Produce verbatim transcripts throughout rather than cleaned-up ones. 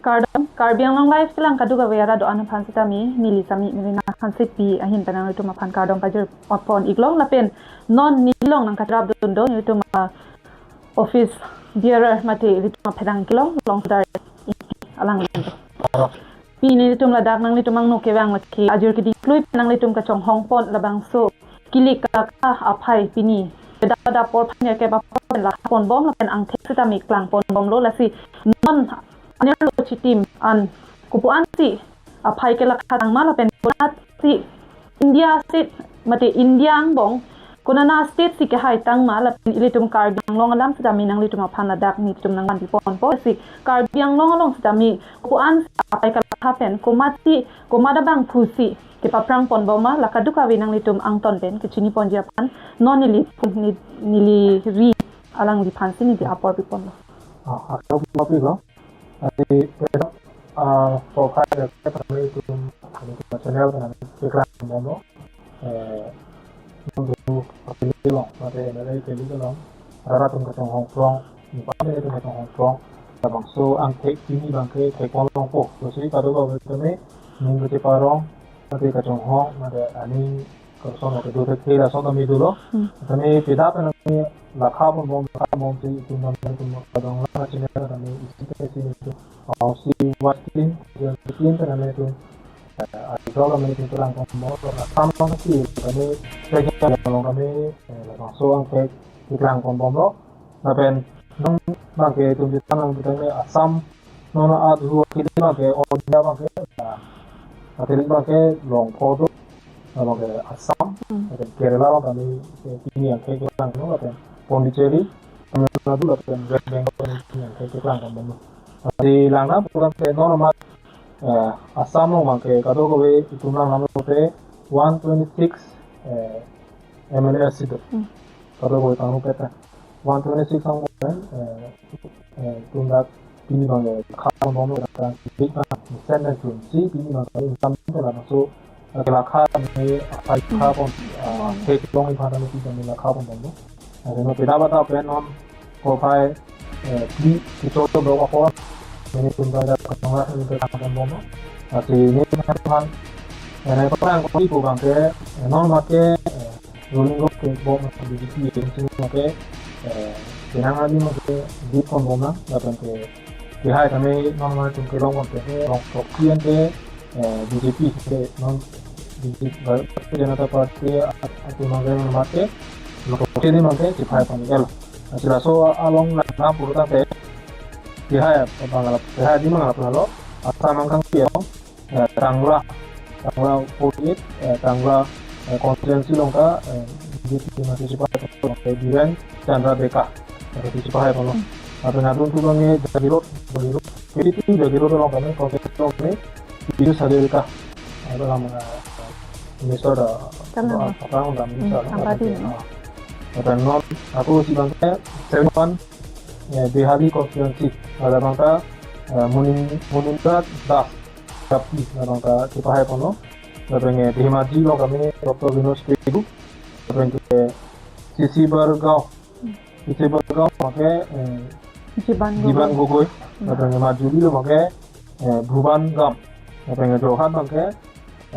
Kardom, Karbi Anglong Live kelang kadokave arat do-an aphan sitame, neli Sami Merina Hansepi ahin pen nanglitum aphan kardom pajir pon iklong lapen non nelilong nangkacharap dun do nelitum, ah, office bearer mate ilitum apherang kelong Longsodar Ingti alang dun do. Pini nelitum ladak nanglitum angno kevang lake ajir kidi klui nanglitum kachonghong pon labangso kilik kalakha aphai pini. Dak dak apor aphan ya ke apor pen lakha pon bom lapen angthek sitame klang pon bomlo, lasi non anerlo chitim an kopu-an si aphai kelakha tangma lapen konat si India state mate India angbong konana state si kehai tangma lapen ilitum Karbi Anglong alam sitame nanglitum aphan ladak nelitum nangvanpi ponpo, si Karbi Anglong along sitame kopu-an si aphai kelakha pen komat si komat abangphu si kepaphrang pon bom ma, la kadokave nanglitum angton pen kechini ponji aphan non neli, neli, neli ri alangliphan si neli apor pi ponlo. Ah, apor pi lo. Adi, ah, profile ke kami itu, kami itu channel kan keklang bomlo. Eh, nunggu kami long, mate M L A kami long. Rara atum kachonghong prong, nipa atum kachonghong prong. Labangso angthek pini abangke thek pon longpo. Lasi kadokave tame nung kecheparong, mate kachonghong, mate aning koson lo kedo thekthe lason tame dolo. Hmm. Tame pida pen tame lakha pon bom, lakha pon bom si itum tame itum kadokave channel tame isi te isi itum ausi watching, yang itum tame itum, eh, adol tame itum keklang pon bom, lakha pon si tame, tame, eh, labangso angthek keklang pon bomlo. Lapen non abangke itum chethan nang abangke Assam, non adu akili abangke, All India abangke, ah, akili abangke longpo do, abangke Assam, Hmm. lapen Kerala abangke kami, eh, pini angthek keklang no, lapen Pondicherry, Tamil Nadu, lapen West Bengal kami pini angthek keklang kan bomlo. Di langna program ke non amat, eh, Assam along abangke kadokave itum langna lote one twenty-six, eh, M L A seat do. Hmm. Kadokave tanglo peta. One twenty-six ang, eh, eh, itum dak pini abangke lakha pon bomlo, dak pini abangke sen dan tun si pini abangke itum tela so, eh, lakha ni aphai keklang pon, ah, Hmm. thek long iphan ni pini abangke lakha pon bomlo. Adi no pida bata pen non kopai, eh, di kichor do apor. Ini itum dak dak keklang pon bomlo. Lasi ini kan, eh, nai paprang ko ipo abangke, eh, non abangke, eh, ruling group ke bom B J P yang sini abangke, eh, penang adi abangke di pon bomlo, lapen ke, kehai tame non abangke itum kelong abangke, long proksi abangke, eh, B J P ke non B J P Bharatiya Janata Party atum abangke non abangke, long proksi ni abangke, chepai pon gel. Lasi laso along langna pulo tangte, kehai abang alap, kehai di abang alap lalo, Assam angkang pi along, eh, Tangra, Tangra forty-eight, eh, Tangra, eh, constituency along ta, eh, B J P mate chepai, eh, Biren Chandra Deka, eh, chepai kono. Hmm. Lapen atum tu abangke Jagiroad, Jagiroad, P D P Jagiroad along kami, constituency along kami, Piyush Hazarika, eh, alam, eh, minister do, Kalam. do, apa, do, minister, Hmm, do, Ambadi. ah. Lapen non, ako si abangke, seven one, eh, Behali constituency, labang ta, eh, Munin-, Munindra Das, Dapti, labang ta chepai kono. Lapen ke Dhemaji along kami Doctor Vinod Pegu. Lapen ke Sisibargaon. Sisibargaon abangke, eh, Jiban Jiban Gogoi. Gogoi. Hmm. Lapen ke Majuli along abangke, eh, Bhuban Gam. Lapen ke Jorhat abangke,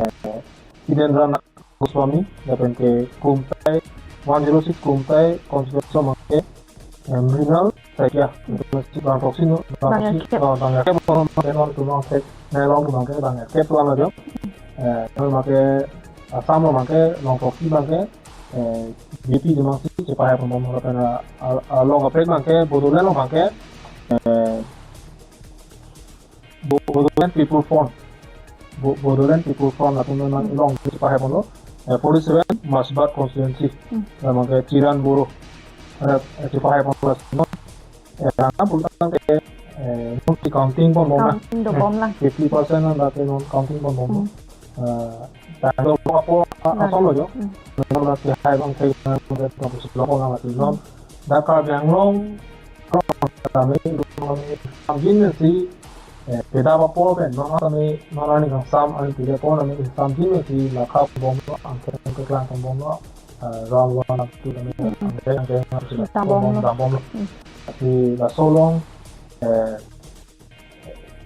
eh, Hitendranath Goswami, lapen ke Kumtai, one zero six Kumtai constituency abangke, eh, Mrinal Saikia, si bang proksi no, bang Bang proksi, Yakhep. oh, bang Yakhep, oh, bang Yakhep, oh, bang Yakhep, nai along abangke bang Yakhep tu along jo. Eh, non abangke Assam along abangke, long proksi abangke, eh, B J P abangsi chepai pon bomlo, lapen, ah, ah, along kaprek abangke, Bodoland along abangke, eh, Bo-, Bodoland People Front. Bo-, Bodoland People Front atum non Hmm. along chepai ponlo. Eh, forty-seven Masbat constituency. Hmm. Labang ke Chiran Boro. Eh, chepai ponlo non. Eh, langna pulo tangte, eh, non si counting pon bomlo. Counting do bomlang. Fifty percent an dak non counting pon bomlo. Hmm. Eh, tanglo apo, a-, Lang. asolo jo. Hmm. Non dak kehai abang kehai abang ke, abang si lo pon lang lagi non. Hmm. Dak Karbi Anglong, kami, kami, kami, kami, eh, pida apor pen, non kami, non arni kangsam, arni pida apor kami, kami si lakha bomlo, angthek keklang bomlo, eh, round one, round two kami, Hmm. angthek, angthek, angthek, Dam bomlo. dam bomlo. Hmm. Lasi laso along, eh,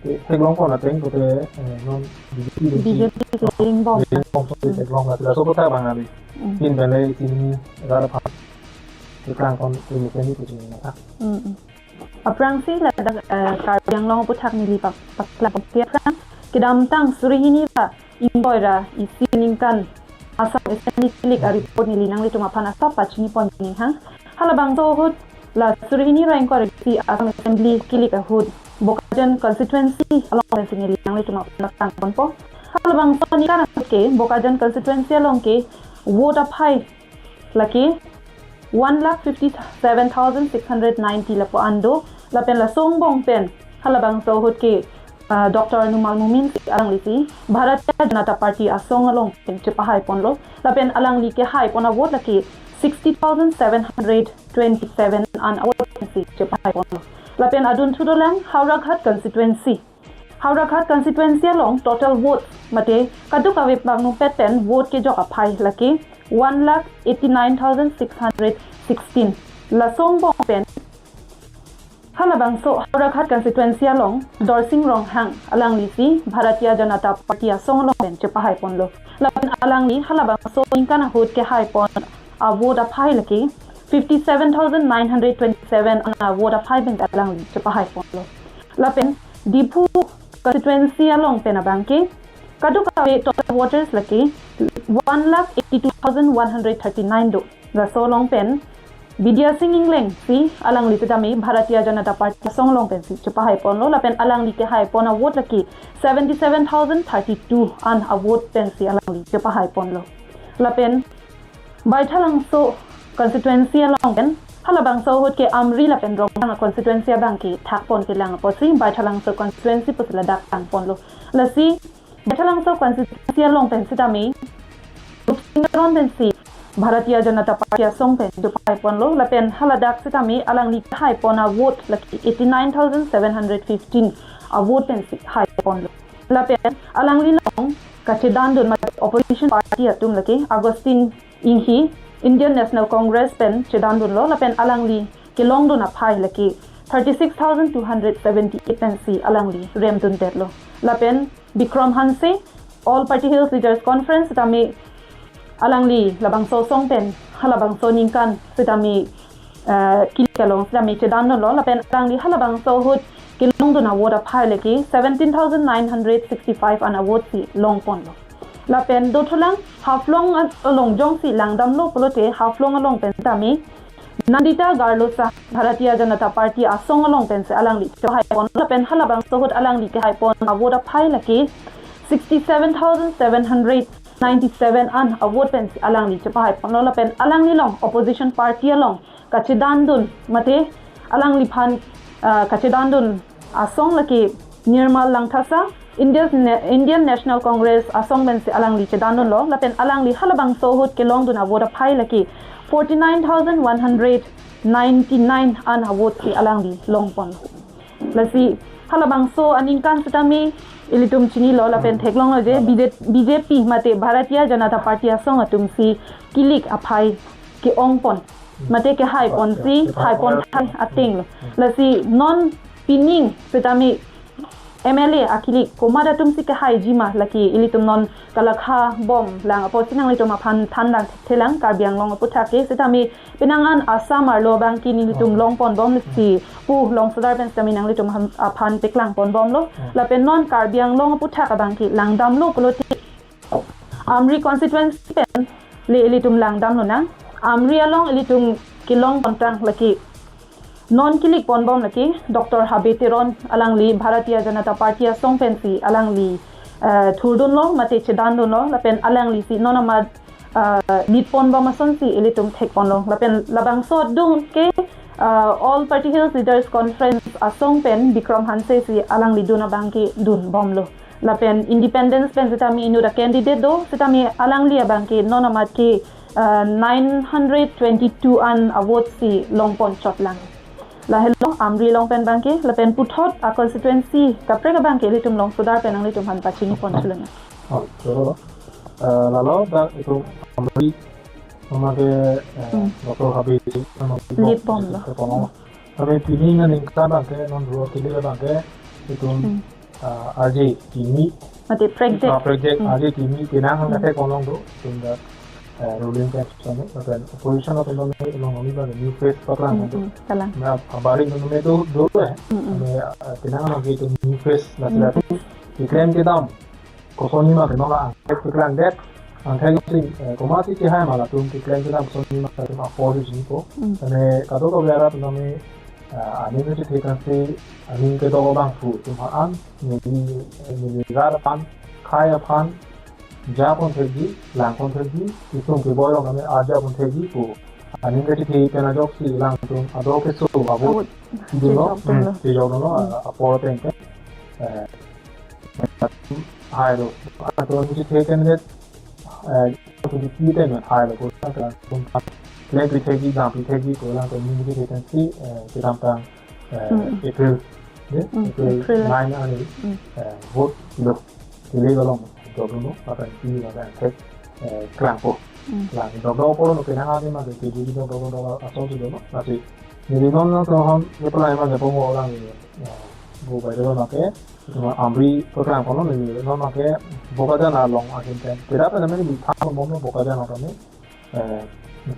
Te theklongpon ateng pute, eh, non B J P B J P ke ringbom. Ringbom so te theklong la laso kota bang nali. Hmm. Pin pen le chini rat aphan theklongpon, pin pen ni kuching na. Hmm, hmm. Aphrangsi ladak, eh, Karbi Anglong aputhak neli pak, paklang pon aphrang, kedamtang suri hini ra ingkoi ra isi ningkan Assam Assembly kilik a-report neli nanglitum aphan asap pachini pon ninghang. Halabangso ahut la suri hini ra ingkoi ra isi Assam Assembly kilik ahut Bokajan constituency along pensi neli nanglitum aphan paklang ponpo. Halabangso aningkan ahut ke Bokajan constituency along ke vote aphai lake one lakh fifty seven thousand six hundred ninety lapu an do, lapen laso angbong pen halabangso ahut ke, ah, Doctor Numal Momin si alanglisi Bharatiya Janata Party asong along pen chepahai ponlo, lapen alangli kehai pon a-vote lake sixty thousand seven hundred twenty seven an a-vote pensi chepahai ponlo. Lapen adun thudolang Howraghat constituency. Howraghat constituency along total vote mate kadokave pangnumpet pen vote kejok aphai lake one lakh eighty nine thousand six hundred sixteen. Laso angbong pen halabangso Howraghat constituency along Dorsing Ronghang alanglisi Bharatiya Janata Party asong along pen chepahai ponlo. Lapen alangli halabangso aningkan ahut kehai pon a-vote aphai lake fifty seven thousand nine hundred twenty seven an a-vote aphai pen alangli chepahai ponlo. Lapen Diphu constituency along pen abang ke kadokave total voters lake one lakh eighty two thousand one hundred thirty nine do. Laso along pen Bidya Sing Engleng si alangli sitame Bharatiya Janata Party asong along pensi chepahai ponlo, lapen alangli kehai pon a-vote lake seventy seven thousand thirty two an a-vote pensi alangli chepahai ponlo. Lapen Baithalangso constituency along pen halabangso ahut ke Amri lapen Ronghang constituency abang ke thak pon kelang apotsi Baithalangso constituency pusi ladak tang ponlo. Lasi Baithalangso constituency along pen sitame Rupsing Teron pensi Bharatiya Janata Party asong pen chepahai ponlo, lapen haladak sitame alangli kehai pon a-vote lake eighty nine thousand seven hundred fifteen a-vote pensi hai ponlo. Lapen alangli along kachedandun mate opposition party atum lake Augustine Enghi Indian National Congress pen chedandunlo, lapen alangli kelongdun aphai lake thirty six thousand two hundred seventy eight pensi alangli remdundetlo. Lapen Bikram Hanse All Party Hills Leaders Conference sitame alangli labangso asong pen halabangso aningkan sitame, eh, kilik along sitame chedandunlo, lapen alangli halabangso ahut kelongdun a-vote aphai lake seventeen thousand nine hundred sixty five an a-vote si long ponlo. Lapen dothulang Haflong an-, along jongsi langdamlo pulote Haflong along pen sitame Nandita Garlosa Bharatiya Janata Party asong along pensi alangli chepahai ponlo, lapen halabangso ahut alangli kehai pon a-vote aphai lake sixty seven thousand seven hundred ninety seven an a-vote pensi alangli chepahai ponlo, lapen alangli along opposition party along kachedandun mate alangliphan, ah, kachedandun asong lake Nirmal Langthasa India's Na-, Indian National Congress asong pensi alangli chedandunlo, lapen alangli halabangso ahut kelongdun a-vote aphai lake forty nine thousand one hundred ninety nine an a-vote si alangli long pon. Lasi halabangso aningkan sitame ilitum chinilo lapen theklonglo je B J P, B J P mate Bharatiya Janata Party asong atum si kilik aphai ke-ong pon mate kehai ponsi hai pon thai atenglo. Lasi non pining sitame M L A akilik komat atum si kehaiji ma lake ilitum non kalakha bom lang apotsi nanglitum aphan thandang thelang Karbi Anglong aputhak ke sitame penang an Assam arlo abang ke nelitum long pon bomlo si pu longsodar pen sitame nanglitum aphan, aphan peklang pon bomlo. Lapen non Karbi Anglong aputhak abang ke langdamlo pulote Amri constituency pen le ilitum langdamlonang. Amri along ilitum kelong pontang lake non kilik pon bom lake Doctor Habe Teron alangli Bharatiya Janata Party asong pensi alangli, eh, thurdunlo mate chedandunlo lapen alangli si non amat, eh, lead pon bom asonsi ilitum thek ponlo lapen labangso adung ke, eh, All Party Hills Leaders Conference asong pen Bikram Hanse si alangli dun abang ke dun bomlo. Lapen independence pen sitame inut a-candidate do, sitame alangli abang ke non amat ke, ah, nine hundred twenty-two an a-vote si long pon chot lang. Lahelo Amri along pen abang ke, lapen puthot a-constituency kaprek abang ke ilitum longsodar pen nanglitum aphan pachini pon chulang. Oh, so, ah, lalo dak itum Amri, nama ke, eh, Hmm. Doctor Habe, nama ke Lead bomlo. Tapi pini ngan ingkar abang ke, non ruo kili abang ke, itum Hmm. ah, R J Kimi, Mati project. ah, project Hmm. R J Kimi penang Hmm. angkathe konong do, tum dak, eh, ruling camp sami, lapen opposition atum do me long ni ba new face paklang Hmm, do. hmm, kalang. Na abari do me do do eh. Hmm, hmm. Me, ah, penang angke tum new face la Hmm. sila tu, keklem kedam. Kosonji ma ke non la angthek paklang det, angthek si, eh, komatsi kehai ma latum keklem kedam kosonji ma ke latum apor si jingpo. Mm. Tame kadokave arat nami, eh, aning kachethe kan si, aning kedok abang pu atum aphan, neli, eh, neli rat aphan, khei aphan, ja pon thekji, lang pon thekji, kesung keboi along kami aja pon thekji pu. Aning kachethe pen ajoksi alangtum ado keso avo Avo, dunlo, chejok dunlo. hmm, chejok dunlo, Hmm. ah, apor ateng ke. Eh, hai lo, ato ni chethe candidate, eh, to di pi te me hai lo, ko ta ta tum ta. Klem pi thekji, dam pi thekji, ko lang to ni chethe kan si, eh, kedamtang, eh, Hmm. April, ya, Hmm, April April. nine ani, Hmm. eh, vote lo, kele along, dok lo, apa pi, apa thek, eh, klangpo. Hmm. Lang, dok dok apor lo, penang adi ma, ke di dok dok dok asong si lo, masih. Jadi non non to ham, ya pernah emang ya pengo orang ni, ya, bu bai lo ma ke, Amri paklang kono ni non ma ke Bokajan along ahin pen. Tidak apa namanya di than bom Bokajan along ni. Eh,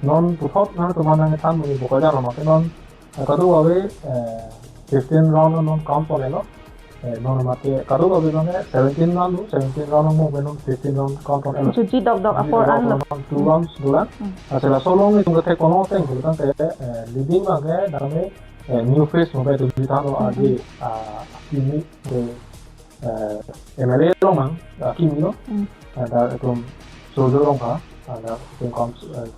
non puthot na teman nang than ni Bokajan along ma ke non, eh, kadokave, eh, fifteen round non kam pon lo. Eh, non ma ke kadokave non seventeen round, seventeen round mo ke non fifteen round kam pon lo. Juji dok dok Juji apor dok ang lo. apor two rounds dolang. Hmm. Asal solong ni tum kethek kono teng ko tang te, eh, leading ma ke dame, eh, new face mo ke tu di than lo Hmm. adi, ah, Kimi ke, eh, M L A along mang, ah, Kimi lo. Hmm. Ada atum soldier along ka, ada atum kam, eh,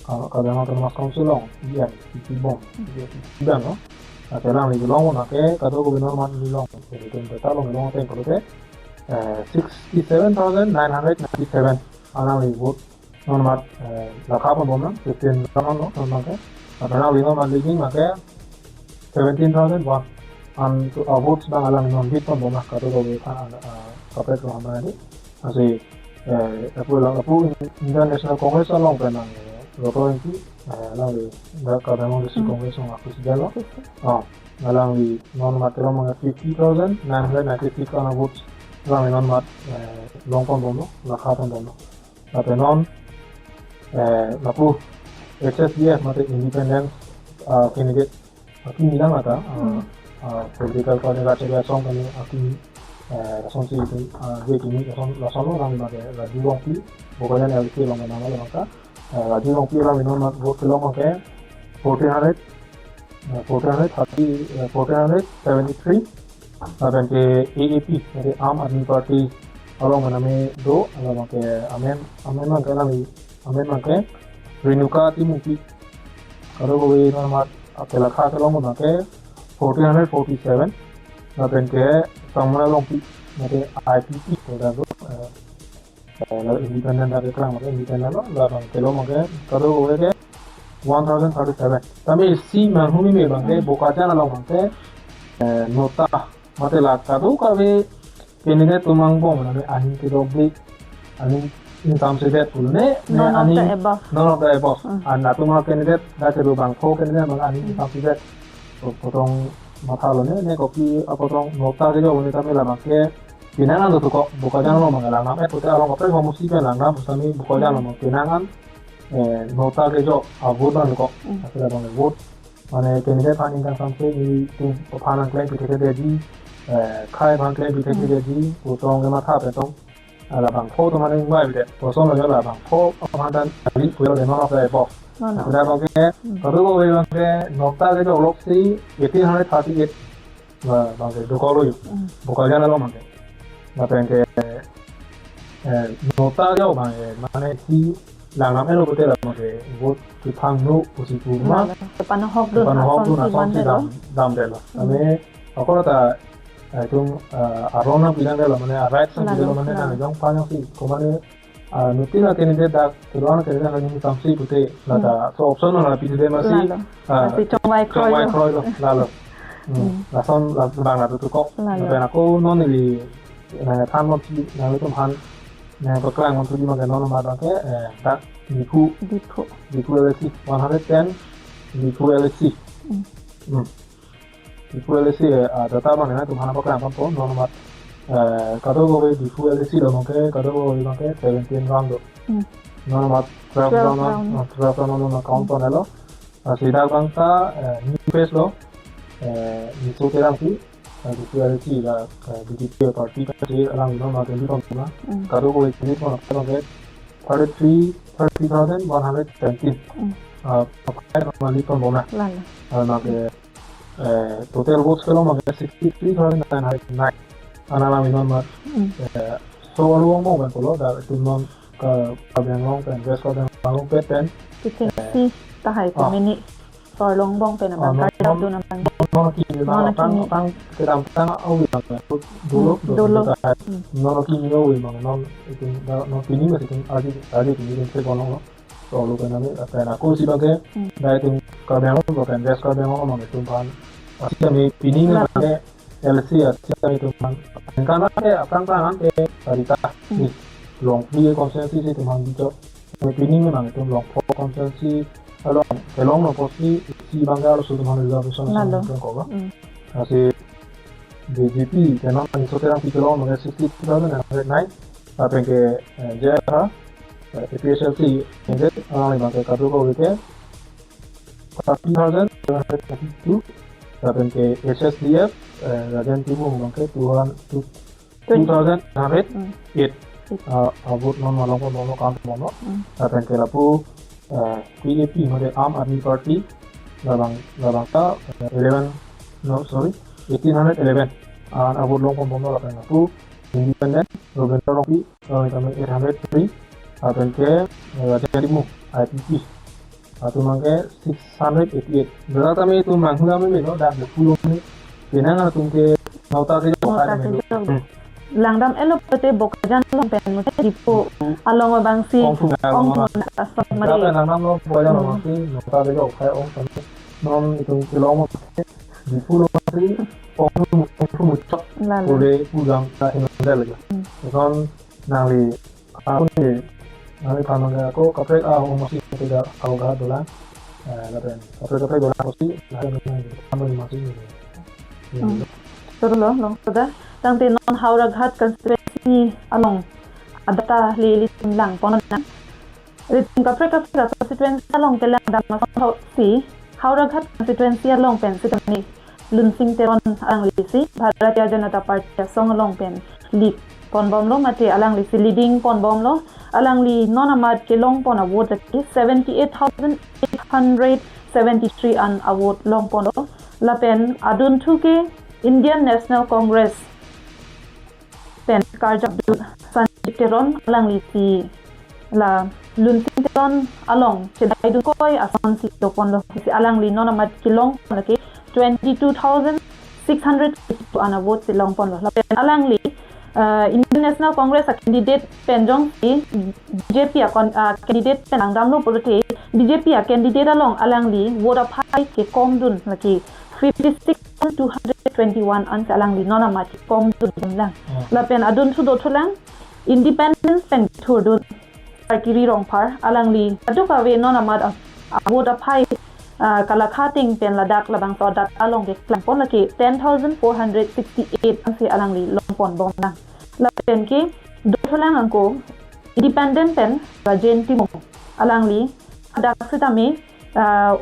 ka, ka dang atum mas council along, iya, iti bom, iya, iti bom lo. Asal lang ni long na ke, kadokave non ma ni long, jadi atum ta long long teng ko te, eh, sixty-seven thousand nine hundred ninety-seven alangli vote. Non mat, eh, lakha pon bom nang, fifteen round lo, non ma ke. Lapen alangli non mat leading ma ke seventeen thousand one. An to, ah, votes bang alangli non lead pon bom nang, kadokave, ah, ah, kaprek lo ham nang di. Asi, eh, apu lang, apu Indian National Congress along pen nang, eh, Roto Engti, eh, alangli, da Karbi Anglong District Hmm. Congress along apresident lo. President. Ah, alangli non mat kelong ma ke fifty thousand nine hundred ninety-six ana votes. Alangli non mat, eh, long pon bom lo, lakha pon bom lo. Lapen non, eh, lapu H S D F mate independent, ah, candidate akimi lang ata, ah, Hmm. ah, political party Rachel Yasong kami akimi, eh, lason si itu, ah, dia kini lason, lason lo kami mate Raju Rongpi, Bokajan L C along nama lo maka, eh, Raju Rongpi alangli non mat vote kelong ma ke fourteen hundred, eh, fourteen hundred thirty, eh, fourteen hundred seventy-three. Lapen ke A A P, jadi Aam Aadmi Party along ma name do, along ma ke amen, amen ma ke nami, amen ma ke Renuka Timungpi. Kadokave non mat kelakha kelong ma ke fourteen hundred forty-seven. Lapen ke Samra Longpi, ma ke I P P, ko da do, eh, eh, la independent dak keklang ma ke independent lo, labang kelong ma ke, kadokave ke one thousand thirty-seven. Tame isi manghumi me bang ke, Hmm. Bokajan along ma ke, eh, nota, mate la kadokave candidate atum angbong ma name aning kedoblik, aning ingsamsedet pulo ne, ne None of the aning above. none of the above. Hmm. An atum candidate, dak kedo bangpho candidate bang aning Hmm. ingsamsedet. Ko-, kotong matha lo ne, ne kopi, ah, kotong nota kejok ne tame labang ke, pinang an do tu kok, Bokajan along ma ke langnam, eh, pute along kaprek ho musi pen langnam, sami Bokajan along ma pinang an, eh, nota kejok, ah, vote bang kok, Hmm. asal bang vote. Mane candidate aphan ingkangsamse, itum aphan nang klem pi thekthedetji, eh, khei aphan klem pi thekthedetji, kotong ke matha pen tong. Ah, labangpho atum mane ingvai pi det. Koson lo labangpho aphan dan ali puyo de none of the above. None of Sudah bang ke, Hmm. kadokave bang ke, nota kejok loksi eighteen hundred thirty-eight. Ba, bang ke dokok lo yu. Hmm. Bokajan along bang ke. Lapen ke, eh, nota kejok bang ke, mane si langnam-et lo pute labang ke, vote kepangno pusi pu ma. Lalo. Kepanohok dun, kepanohok dun, asonsi asonsi dam, dam det lo. Hmm. Tame, ako ta, eh, itum, eh, aron nangpi nang det lo, mane, ah, right nangpi det lo, Lalo, mane, lalo. nang jong panyang si, ko mane, ah, nutin a candidate dak, kedua a candidate dak nangsamse pute, Hmm. lata, so option nangpi det masi, Lalo. ah, Masi chongvai chongvai kroi lo. kroi lo, lalo. Hmm. Hmm. Lason, la, bang la tu kok. Lalo. Lapen ako non neli, eh, than non si, nanglitum aphan, eh, paklang non si ma ke non ma bang ke, eh, dak Diphu. Diphu. Diphu L A C, one hundred ten, Diphu L A C. Hmm. Hmm. Diphu L A C, eh, ah, data bang nangtum aphan paklang ponpo, non mat. Eh, kadokave Diphu L A C along ke, kadokave abang ke seventeen round do. Hmm. Non mat twelve Twelve round, round. Ah, twelve round non account ponlo. Ah, si dak abang ta, eh, new face lo, eh, Niso Terangpi, eh, Diphu L A C la, eh, B J P party ka si alang non mat twenty round na. Hmm. Kadokave twenty round abang ke thirty-three, thirty-three thousand one hundred seventeen. Hmm. Ah, pakai abang lead ponbom na. Lalo. Ah, abang ke eh, total votes kelong abang ke sixty-three thousand nine hundred nine. Ana la minon mat. Hmm. Eh, so along mo ban pulo, dak itum non ke Karbi Anglong pen, West Karbi Anglong pen pen. Titik Eh, si tahai ah. Komini. So along bong pen Ah, abang non, kaya non, tu namang. Non ki ni Non na ki tang ni. Tang kedam tang awi abang. Dulu Hmm, dulu dulu. Tahai. Hmm. Non ki ni awi abang non itum da non pini masih itum aji aji pini itum se bono. So, lo pen ami, pen ako si abang ke, Hmm. dak itum Karbi Anglong, lo pen West Karbi Anglong, abang itum aphan. Asi kami pini Lap. Abang ke, L C, asi kami itum aphan. Kan ke, aphrang aphrang ke, Arita, Hmm. ni, Longphli constituency si itum aphan bijok. Kami pini abang itum Longpho constituency, along, kelong Longpho si, si abang ke, alo itum aphan reservation, Lalo. Itum ko, Hmm. Asi, B J P, kenang, Niso Terangpi kelong, abang ke sixty-two thousand nine hundred nine, lapen ke, eh, J I R, eh, A P H L C, candidate, ah, abang ke kadokave ke, thirty thousand seven hundred thirty-two, lapen ke H S D F, eh, Rajen Timung abang ke two hundred, two, Twenty. two thousand nine hundred eight. Hmm. Ah, ah, vote non malong ko mono kam mono. Hmm. Lapen ke lapu, eh, P A P mate Aam Aadmi Party, labang, labang ta, eh, eleven, no, sorry, eighteen hundred eleven. Ah, ah, vote longponbomlo lapen lapu, Independent, Robindra Rongpi, eh, kami eight hundred three, lapen ke, eh, Rajen Timung, I P P. Atum abang ke six hundred eighty-eight. Dara kami itum manghu kami melo, dak Diphu along ni. Penang atum ke nota ke jok Nota kai ke melo. Jok. Hmm. Langdam elo pute Bokajan along pen mute Diphu Hmm. along abang si Ong phung along ong abang. Phung asot mari. Dara langdam lo Bokajan along Hmm. si nota ke jok kai ong kami. Non itum kelong mo Diphu along si ong phung, ong phung muchot. Lalo. Pule pulang ta inondal lagi. Hmm. Non nangli Ako ni, nangli pamangga ako kaprek a hong masi tidak ako gahat dolang. Eh, lapen kaprek kaprek dolang ako si, lapen nang kamu ni masi ni. Hmm. Terus lo, long sudah. Tangte non Howraghat constituency along adata lili lang ponan. Ritim kaprek kaprek constituency along kelang dam masang ho si Howraghat constituency along pen sitame Lunsing Teron alangli si Bharatiya Janata Party asong along pen lead ponbomlo mate alangli si leading ponbomlo. Alangli non amat kelongpon a-vote lake seventy-eight thousand eight hundred seventy-three an a-vote longponlo. Lapen adunthu ke Indian National Congress pen karjap dun Sanjib Teron alangli si la Lunsing Teron along chedaidun koi ason si doponlo si alangli non amat kelongpon lake twenty-two thousand six hundred fifty-two an a-vote si longponlo. Lapen alangli, uh, Indian National Congress a-candidate pen jongsi B J P a con-, uh, candidate pen langdamlo pulote B J P a-candidate along alangli vote aphai kekomdun lake fifty-six two hundred twenty-one ansi alangli non amat kekomdunlang. Hmm. Lapen adunthu dothulang Independent pen thurdun Sarkiri Rongphar alangli aduk ave non amat a-, a-vote aphai, ah, kalakha ting pen ladak labangso data along keklangpon lake ten thousand four hundred sixty-eight ansi alangli longponbomlang. Lapen ke dothulang angko Independent pen Rajen Timung alangli adak sitame ah,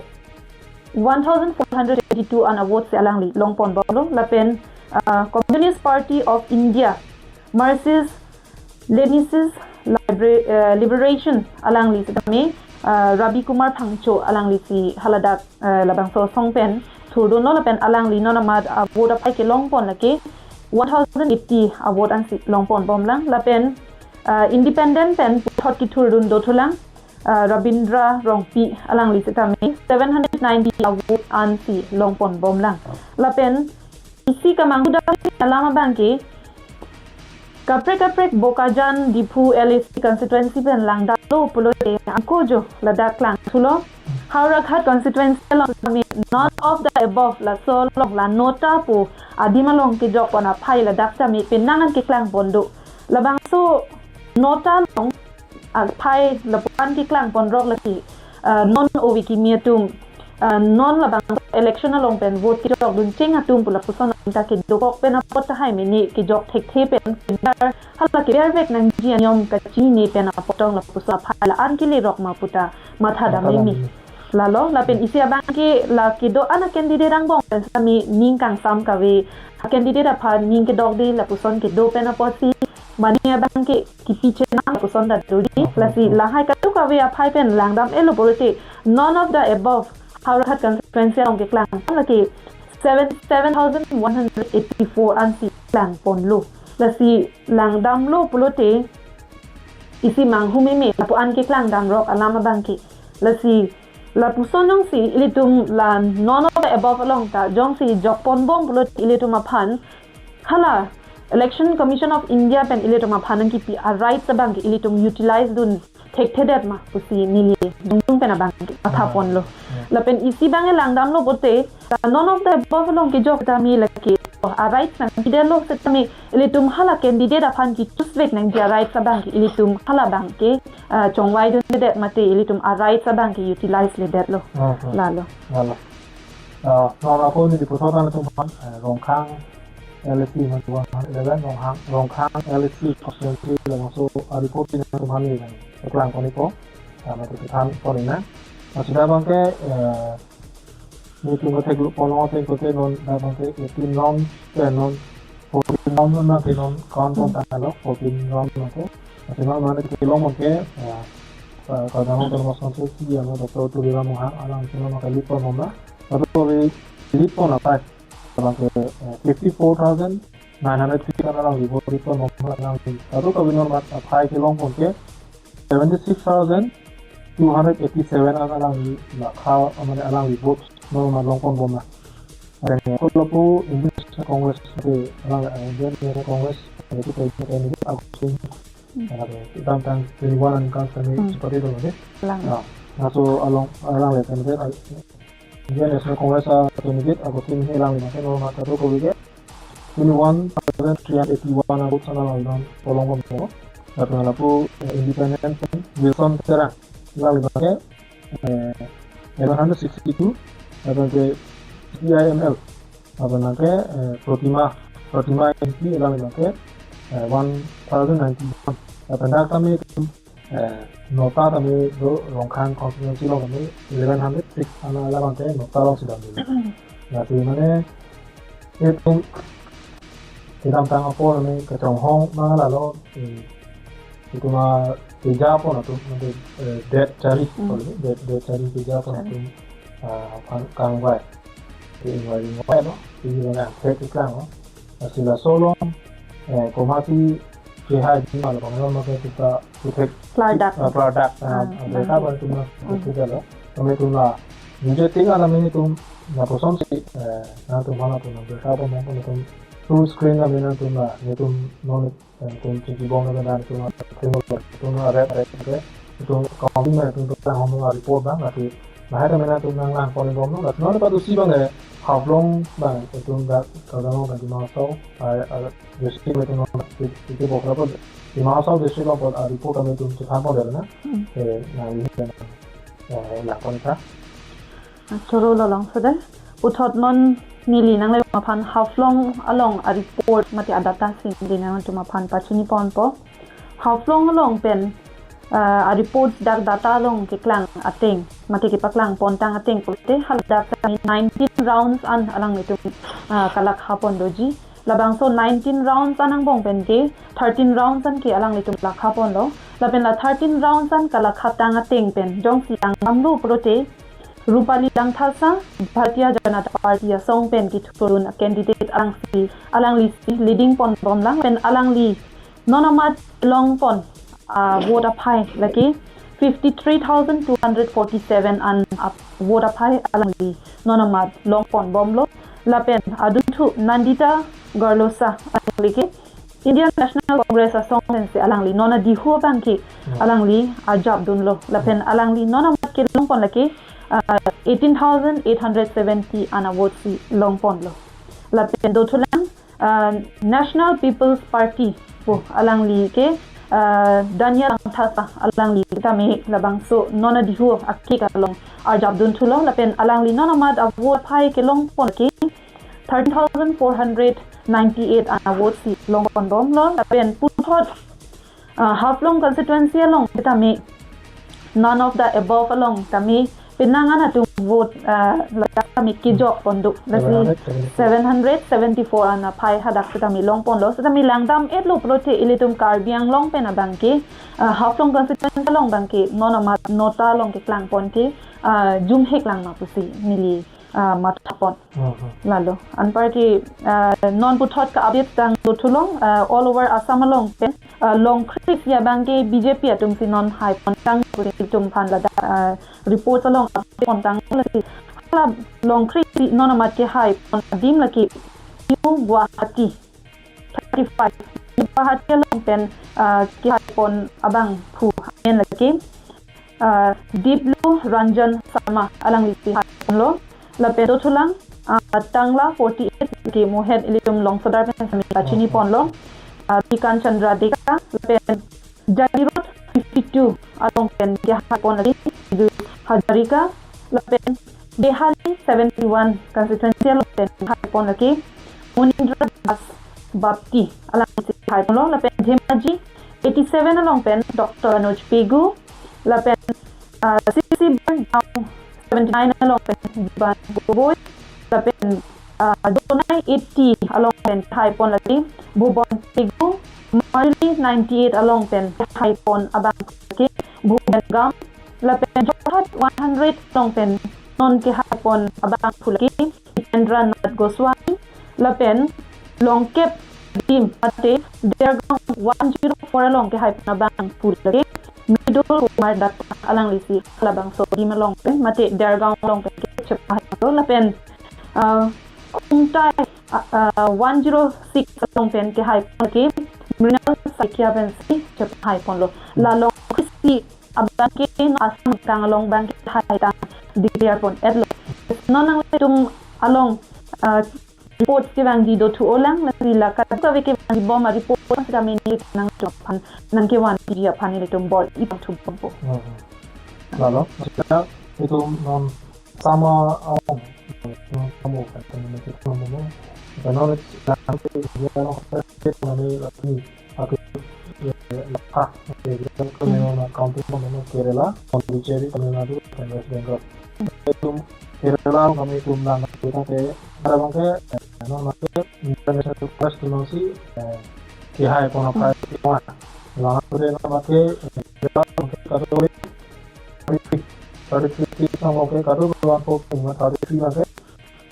one thousand four hundred twenty-two an a-vote si alangli longponbomlo lapen, ah, Communist Party of India, Marxist, Leninist Libera-, eh, Liberation alangli sitame, ah, Rabi Kumar Phangcho alangli si haladak, eh, labangso asong pen thurdunlo lapen alangli non amat a-vote aphai kelongpon lake one thousand eighty a-vote ansi longponbomlang lapen, ah, Independent pen puthot kethurdun dothulang ah, Rabindra Rongpi alangli sitame seven hundred ninety a-vote ansi longponbomlang. Lapen isi kamanghu dam alam abangke kaprek kaprek Bokajan Diphu L A C constituency pen langdamlo pulote angko jo ladak klangthulo. Howraghat constituency along sitame none of the above laso along la nota pu adim along kejokpon aphai ladak sitame penang an keklangpon do. Labangso nota along aphai lapu-an keklangponrok lake, ah, non ove kimi atum, ah, non labang election along pen vote kejokdun cheng atum pu lapuson atum ta kedokok pen apot tahai mene kejok thekthe pen keber hala kebervek nangji aniyom kachinine pen apot tong lapuson aphai la-an kelerok ma pu ta matha dam Matha dam meme. meme. Lalo, lapen isi abang ke la kedo-an a-candidate angbong pen sami ning kangsam kave. A-candidate aphan ning kedokde lapuson kedo pen apotsi mane abang ke kipi chenam lapuson ta doji. Mhm. Lasi lahai kadokave aphai pen langdam-etlo pulote none of the above Howraghat constituency along keklangpon lake seven, seven thousand one hundred eighty-four ansi klangponlo. Lasi langdamlo pulote isi manghu meme lapu-an keklangdamrok alam abang ke. Lasi lapuson jongsi ilitum la none of the above along ta jongsi jokponbom pulote ilitum aphan hala Election Commission of India pen ilitum aphan nangkipi a-rights abang ke ilitum utilize dun thekthedet ma pusi neli dungdung pen abang ke mathaponlo. Ah, ya. Lapen isi abang langdamlo pulote la none of the above along kejok tame lake, oh, a-rights nangkidetlo setame ilitum hala candidate aphan ki-choose vek nangji a-rights abang ke ilitum hala abang ke, ah, chongvai dundedet mate ilitum a-rights abang ke utilize ledetlo. Ah, ah. Lalo. Lalo. Ah, non ako neli puthot nangtum aphan, eh, Rongkhang L A C, non Rongkhang eleven, Rongkhang, Rongkhang L A C constituency labangso a-report nangtum aphan neli nangkeklang ponpo. Ah, mate kethan pon nang. Ah, sudah abang ke, eh, nelitum ketheklong ponlong ateng pulote non dak abang ke eighteen round, eh, non fourteen round abang ke non count pon Hmm. tanglo, fourteen round abang ke. Mate non mane kelong abang ke, ya, eh, Karbi Anglong Autonomous Council C E M Doctor Tuliram Ronghang alang si non ke lead ponbomlo. Lapen lead pon aphai abang ke, eh, fifty-four thousand nine hundred three an alangli vote lead ponbomlo alangli. Lapen kave non mat aphai kelong abang ke seventy-six thousand two hundred eighty-seven an alangli lakha, mane alangli vote non mat long ponbomlo. Lapen ako lapu Indian National Congress ke alang, eh, Indian National Congress, eh, itu ke candidate Augustine, Hmm. eh, kedamtang twenty-one aningkan kami Hmm. seperti itu, oke? Lang. Nah, laso along, alangli candidate, eh, Indian National Congress a-candidate Augustine Enghee alangli abang ke non mat kadokave ke twenty-one thousand three hundred eighty-one a-vote an alangli abang kelong ponpo. Lapen lapu, eh, independent Wilson Terang alangli abang ke, eh, eleven hundred sixty-two, lapen ke P I M L, lapen ke, eh, Protima, Protima M P alangli abang ke, eh, one thousand ninety-one. Lapen dak tame, eh, nota tame do Rongkhang constituency along tame eleven hundred six an alangli abang ke nota alongsi damde. Lasi mane itum kedamtang apor mane kachonghong ma lalo, eh, itum akeja apon atum mane, eh, det chari, Hmm. sorry, det, det chari keja apon Chari. atum, ah, aphan kangvai. Ke ingvai ingvai lo, ke ingvai angthek keklang lo. Lasi laso along, eh, komatsi kehai di ma labang non ma ke kita puthek Klardak. ah, klardak, ah, Ah, berita bang. baru itum na Hmm. puthek lo. Kami itum la, video ting ala mini itum na kosonsi, eh, nangtum aphan itum na berita bang, nangtum full screen la mini itum la, itum non, eh, itum chingki bom la dan itum na, itum na red, red, red, itum counting na itum na hom la report bang, lasi lahai ta mena itum nanglang ponbomlo, lasi non padu si bang, eh, Haflong bang, itum dak Karbi Anglong bang Dima Hasao, ah, ah, district itum na, itu, itu bokra po, Dima Hasao district along po, ah, report kami itum chethan pondetlo na. Hmm. Eh, na, ini, eh, lang pon ta. Choro lo longso dei. Puthot non neli nanglebom aphan Haflong along a-report mate a-data si neli nangtum aphan pachini ponpo. Haflong along pen, ah, a-report dak data along keklang ateng mate kepaklang pontang ateng pulote haladak tame nineteen rounds an alanglitum, ah, kalakha pon doji. Labangso nineteen rounds an angbong pen ke thirteen rounds an ke alanglitum lakha ponlo. Lapen la thirteen rounds an kalakha tang ateng pen jongsi langdamlo pulote Rupali Langthasa, Bharatiya Janata Party asong pen kethurun a-candidate alangsi, alangli si leading ponbomlang pen alangli non amat long pon, ah, vote aphai lake fifty-three thousand two hundred forty-seven an ap-, vote aphai alangli non amat long ponbomlo. Lapen adunthu Nandita Garlosa alangli ke Indian National Congress asong pensi alangli non adihu abang ke Hmm. alangli arjap dunlo. Lapen Hmm. alangli non amat kelong pon lake, ah, eighteen thousand eight hundred seventy an a-vote si long ponlo. Lapen dothulang, ah, National People's Party pu alangli ke uh, Daniel Langthasa alangli tame labangso non adihu akik along arjap dun thulo lapen alangli non amat avote aphai kelong pon ke thirteen thousand four hundred ninety-eight an avote si long pon bomlo lapen puthot uh, Haflong constituency along tame none of the above along tame penang an atum vote uh, ladak tame kijok pon do. Lasi seven hundred seventy-four an aphai hadak tame long ponlo. Tame langdam-etlo pulote ilitum Karbi Anglong pen abang ke uh, Haflong constituency along abang ke non amat nota along keklang pon ke uh, jumhek lang ma pusi neli uh, matha pon. Mhm. Lalo anpar ke uh, non puthot ka update tang do thulong uh, all over Assam along pen uh, Longkhri isi abang ke B J P atum si non hai pon tang pusi ilitum aphan ladak uh, report along update pon tang lasi hala Longkhri isi non amat kehai pon adim lake New Guwahati thirty-five. New Guwahati along pen uh, kehai pon abangphu amen lake uh, Diplu Ranjan Sharma alangli si hai ponlo. Lapen do thulang uh, Tangla forty-eight ke mohet ilitum longsodar pen sami kachini ponlo. Uh, Bikan Chandra Deka lapen Jairot fifty-two along pen kehai pon lake Riju Hazarika lapen Dehali seventy-one constituency along pen kehai pon lake Munindra Das Bapti alangli si hai ponlo lapen Dhemaji eighty-seven along pen Doctor Anuj Pegu lapen uh, sixty-seven along pen Jiban Gogoi lapen uh, Donai eighty along pen hai pon lake Bhuban Pegu, Marli ninety-eight along pen hai pon abang lake Bhuban Gam lapen Jorhat one hundred along pen non kehai pon abangphu lake Hitendra Nath Goswami lapen Longkep adim mate Dergaon one zero four along kehai pon abangphu lake Mridul Kumar Datta alangli si labangso adim along pen mate Dergaon along pen ke chepahai ponlo lapen uh, Khumtai uh, uh, one zero six along pen kehai pon lake Mrinal Saikia pen si chepahai ponlo. La Longkhri isi abang ke Assam kang along abang ke hai tang declare pon-etlo. Non nanglitum along uh, report kevangji do thu-olang lasi la kadokave kevangji bom a-report sitame nelitum nangtum aphan nangkevanji aphan nelitum bor-i pon thu bompo. Hmm. Lalo, sita itum non sama awang, sama kan kami nanti sama mo. Karena nanti dia orang kami lagi aku eh, lakha, eh, dia kami orang counting sama Kerala, Pondicherry, Tamil Nadu, dan West Bengal. Itum Kerala kami itum lang kita ke ada bangke eh, non make international press tu nasi eh, kehai pon aphai kehai. Lang tu dia nama ke eh, Kerala ke kado thirty-three sama ke kado kawan po thirty-three make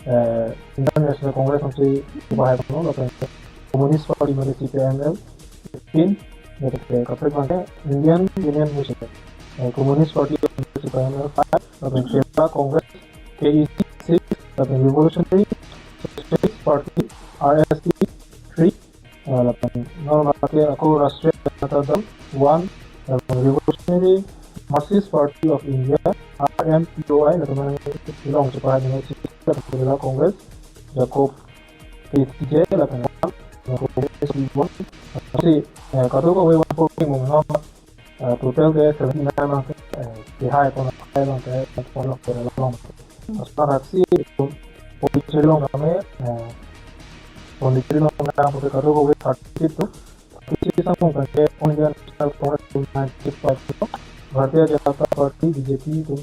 eh, Indian National Congress nangsi bahai kono lapen Communist Party mate C P I M L fifteen, lapen kaprek abangke Indian Union Mission, eh, Communist Party of India C P I M L five, lapen Kerala Congress K E C six, lapen Revolutionary Socialist Party R S P three, eh, lapen non abangke ako Rashtriya Janata Dal one, lapen Revolutionary Marxist Party of India R M P O I, lapen mane long chepahai dengan si lapen Kerala Congress Jacob K C J, lapen Congress one. Si eh, kadokave one four mung non eh, total ke seventy-nine abang eh, kehai pon aphai abang ke pon Kerala along. Asar haksi Pondicherry along kami eh, Pondicherry along kami pon kadokave thirty-three tu. Thirty-three samung abang ke All India National Congress tu ninety-five tu. Bharatiya Janata Party B J P tu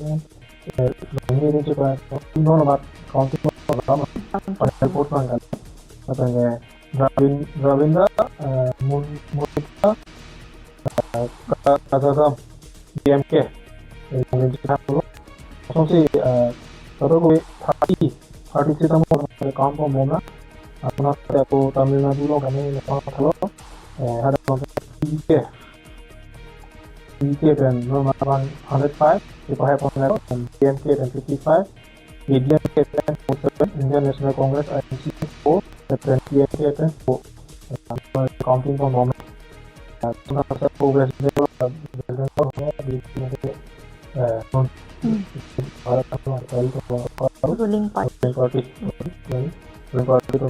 eh, ini ni juga non amat counting program final vote abang kan. Katanya Ravin Ravindra eh, Mun Munita eh, Ka- Kazagam D M K. Eh, Ravindra Kazagam. Langsung si eh, kadokave thirty thirty-three samung abang ke kam pon bomna. Apuna ako Tamil Nadu along kami lepas thalo. Eh, ada abang T K. T K pen non abang hundred five, chepahai pon le, D M K pen fifty-five, A D M K pen forty-seven, Indian National Congress I N C four, pen T M K pen four. Counting pon bom. Tuna sa Congress de Congress de eh, non Bharat National Party, ruling party. Ruling party. Ruling party itu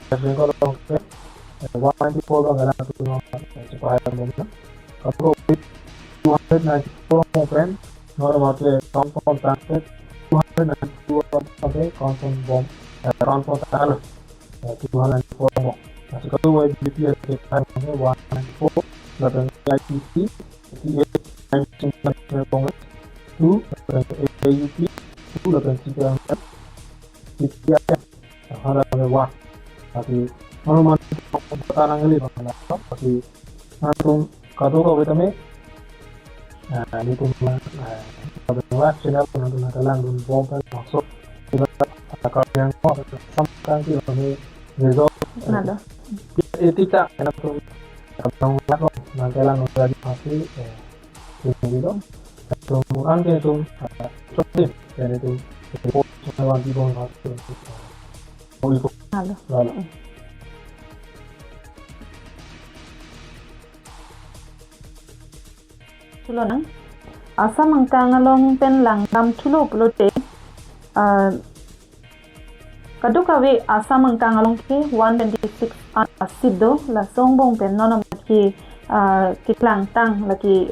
West Bengal along ke eh, one ninety-four abang ke nangtum non eh, chepahai Kadokave two hundred ninety-four angbong pen non amat le count pontangte, two hundred ninety-two angbong pen count ponbom, eh, count pontanglo. Eh, two hundred ninety-four angbong. Lasi kadokave B J P akeklanglo one ninety-four, lapen A I T C, eighty-eight, National Congress, two, lapen A U P, two, lapen C P I M, C P I M, hala one. Lasi, mano mano kota nangli bang la, lasi, nangtum kadokave tame, ah, nelitum, ah, kadokave channel nangtum nangkelangdunbom pen laso, kita, ah, Karbi Anglong, samkang kita kami result, eh, Nada. Etika, nangtum, kadokave nangkelangdun lagi pasti, eh, Tum dong. Tum orang ke tum, ah, tum, jadi tum, tum, tum, tum, tum, tum, tum, tum. Oh, itu. Halo. Halo. Thulo nang. Assam angkang along pen langdam thulo pulote, ah, kadokave Assam angkang along ke one twenty-six an a-seat do, laso angbong pen non amat ke, ah, keklangtang lake,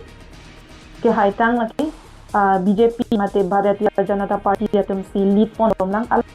kehaitang lake, ah, B J P mate Bharatiya Janata Party atum si lead ponbomlang. Al-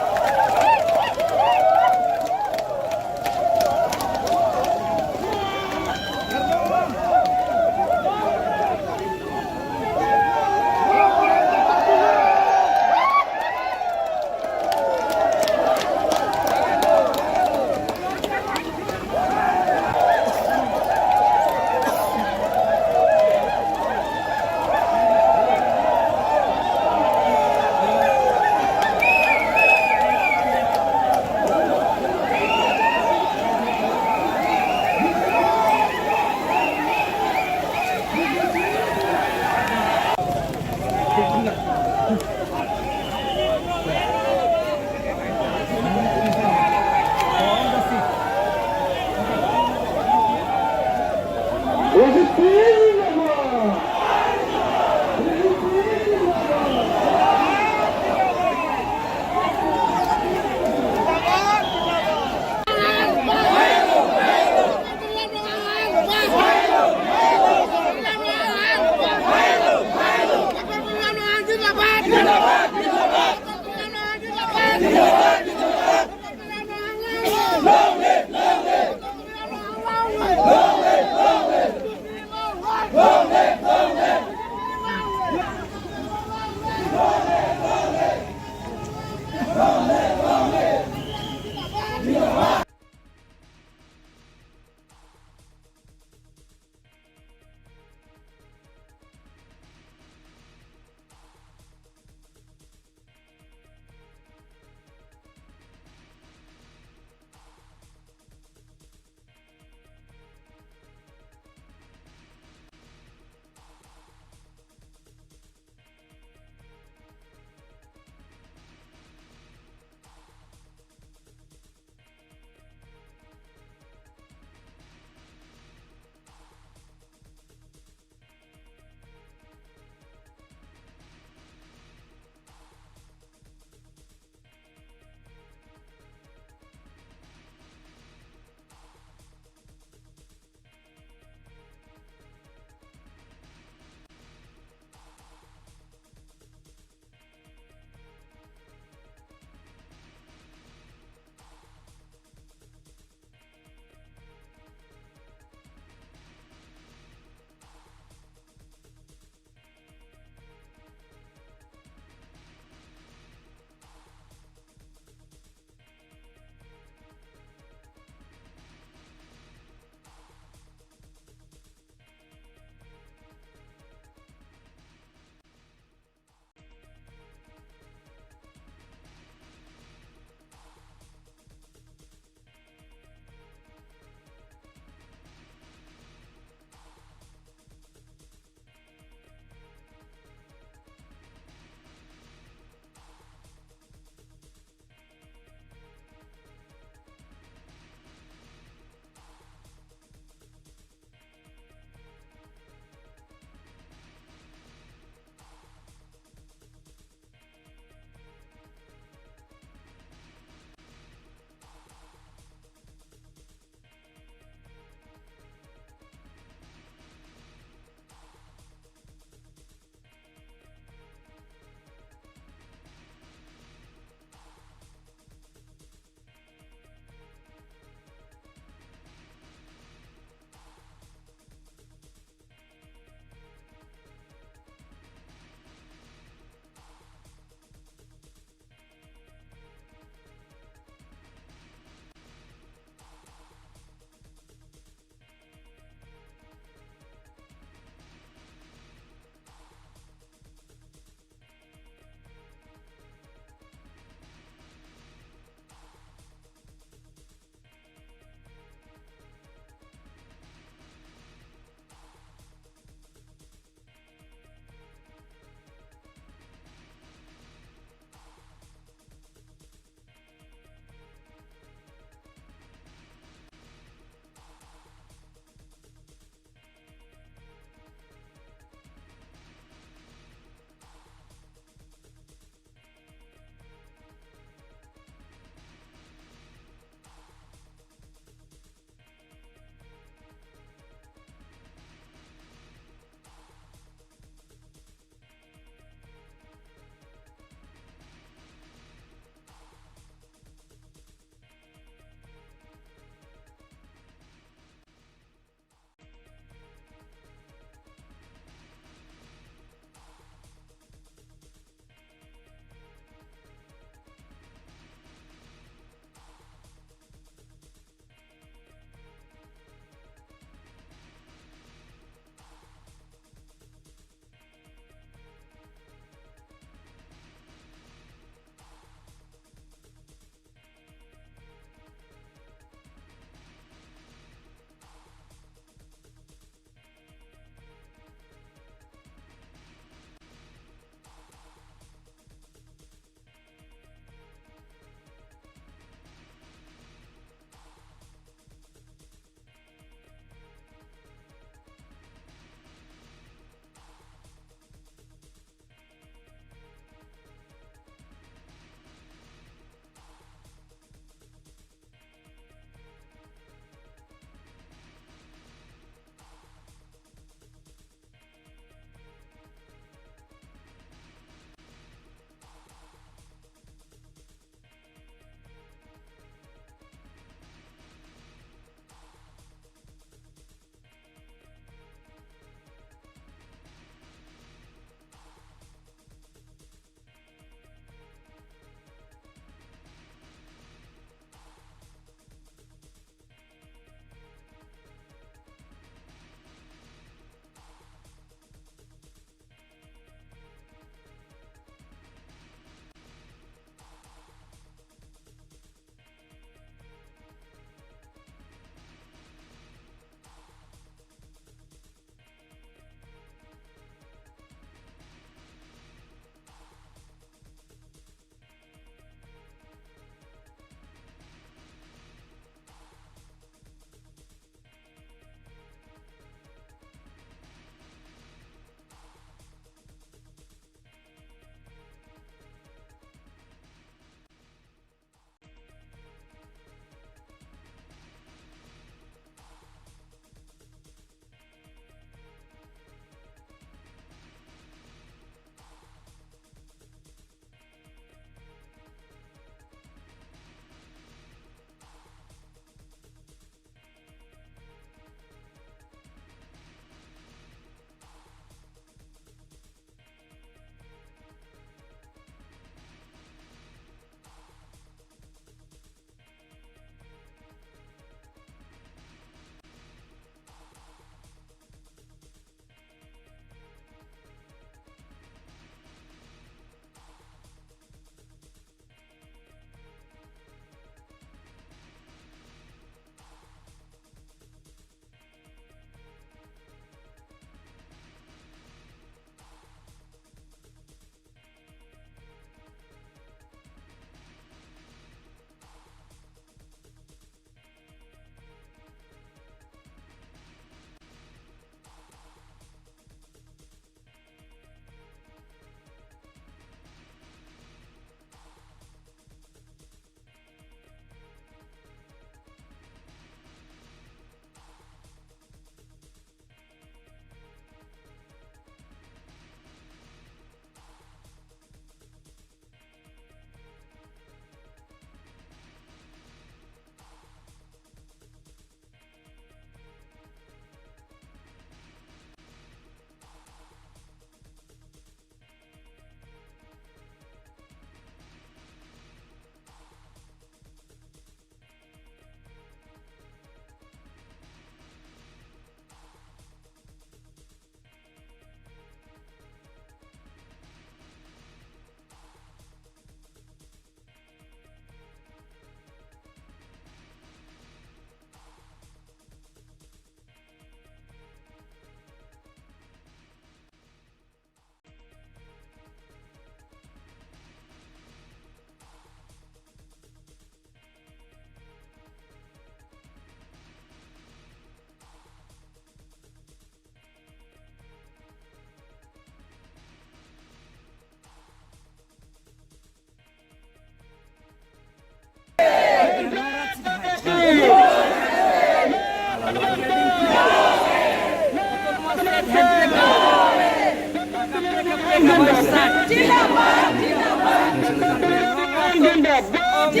Eh,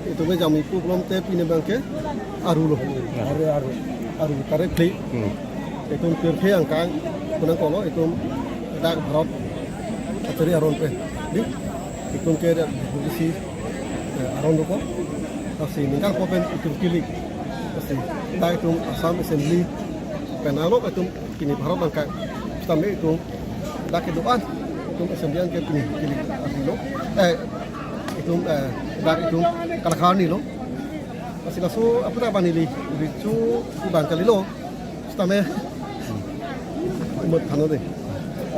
itum ke jam ipu belum te pine abang ke aru lo. Aru, aru. Aru tarik phli. Hmm. Itum pirthe angkang kunang kolo itum dak Bharat kachari aron pen. Di itum ke dak bisi, eh, aron lo ko. Lasi ningkan ko pen itum kilik. Lasi dak itum Assam Assembly pen alok itum pini Bharat angkang. Sitame itum dak kedo-an itum Assembly angkang pini kilik asilo. Eh, itum, eh, dak itum Kalakhani lo. Lasi laso aputa bang neli richu ibang kalilo. Sitame umut thano de.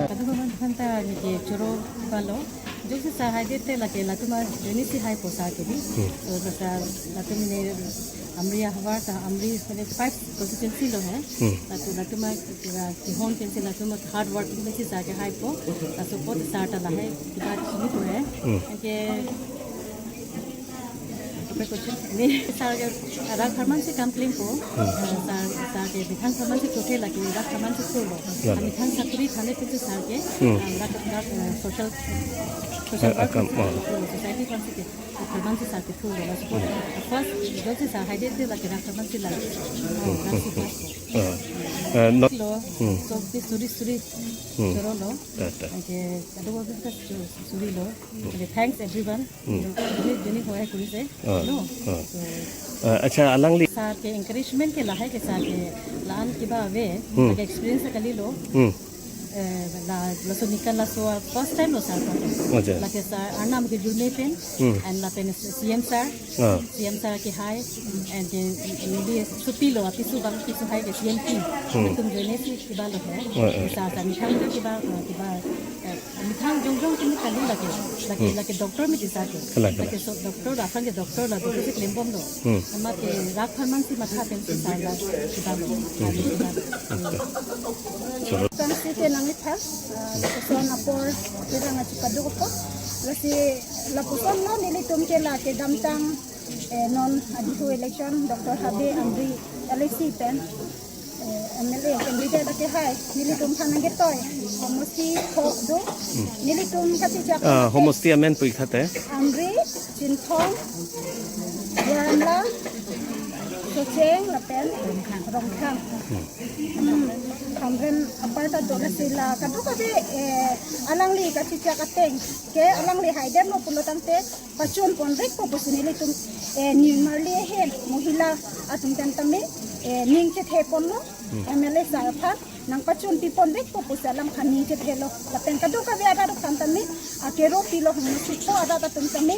Kadokave aphanta neke choro palo. Jokse sir haidet te lake latum ajoine si haipo sir ke di. Hmm. So, sir, latum ne Amri ahavar ta Amri mane five constituency lo hai. Hmm. Latum, latum a kehon pensi latum a hard work pensi sir ke haipo. Laso apot sir ta lahai kiba chinipo hai. Hmm. Anke apa question? Ne sir ke rak pharman si kam klem po. Hmm. Eh, sir, sir ke methang pharman si chothe lake rak pharman si chotlo. Ya, ya. Methang sakuri thane pensi sir ke, Hmm. eh, rak, rak, eh, social, social Eh, work akam, pensi ah. Chotlo, society pensi ke. Pharman si sir ke thulo, laso apot first jokse sir haidet te lake rak pharman si la. Oh, rak si class ko. Ah. Eh, no. Lo, Hmm. so ke suri suri Hmm. choro lo. Ta, ta. Anke kadokave ta su-, suri lo. Anke thanks everyone. Hmm. Joine, joine hoya kurise. Ah. No. Ah. So, Ah, acha alangli. Sir ke encouragement ke lahai ke sir ke la-an kiba ave, Hmm. lake experience kalilo. Hmm. Eh, la, laso nikan laso first time lo sir ko. Acha. Lake sir arnam ke jurme pen, Hmm. and lapen C M sir, Ah. C M sir ke hai, and ke, neli supi lo, apisu bang pisu hai ke C M team. Hmm. Itum joine si kiba lo hai. Ah, ah. Sir, sir methang kiba, kiba, eh, methang jongjong kimi kali lake, lake, Hmm. lake doctor mi di sir ke. Kala, kala. Lake so doctor, aphan ke doctor la, doctor si klem bomlo. Hmm. Amat ke rak pharman si matha pensi sir la, kiba lo, kiba lo. Choro. Tang si ke nangli tha, ah, lapuson apor, pirang achi paduk apor. Lasi lapuson lo nelitum ke la kedamtang, eh, non adihu election, Doctor Habe Amri L A C pen, eh, M L A candidate ake hai, nelitum aphan nangketoi, homosti kho do, nelitum kachechak Ah, homosti amen pu ik tha te? Amri, Chinthong, Duar Amla, Socheng, lapen Rongkhang. Hmm. Khamren apar ta do lasi la kadokave, eh, alangli kachechak ateng ke alangli haidetlo pulo tangte pachun ponvekpo pusi nelitum, eh, nimarli ahin mohila atum pen tame, eh, ning chethe ponlo, M L A sir aphan nangpachun pi ponvekpo pusi alangphan ning chethelo. Lapen kadokave arat aphan tame akero pilo, hangno sukpo arat atum tame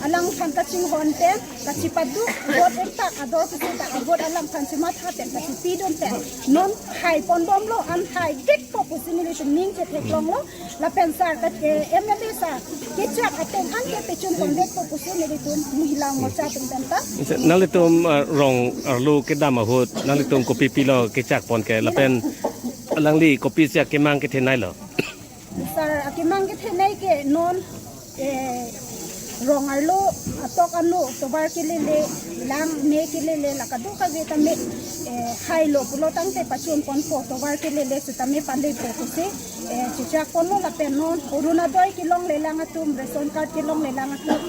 alangphan kachinghon pen, kachipaduk, vote ektak ador kisi ta vote alangphan chimatha pen kachipi dun pen non hai pon bomlo, an haivekpo pusi nelitum ning chetheklonglo. Lapen sir ke, eh, M L A sir kechak ateng an ke pachun ponvekpo pusi nelitum mohila morcha atum pen ta. Nanglitum, ah, rong arlo kedam ahut nanglitum kopi pilo kechak pon ke, lapen alangli kopi si akemang kethenei lo? Sir akemang kethenei ke non, eh, rong arlo atok anu tovar kelele, lang me kelele, la kadokave tame, eh, hailo pulo tangte pachun ponpo, tovar kelele sitame palepo pusi, eh, chechak ponlo. Lapen non Orunodoi kelonglelang atum, ration card kelonglelang atum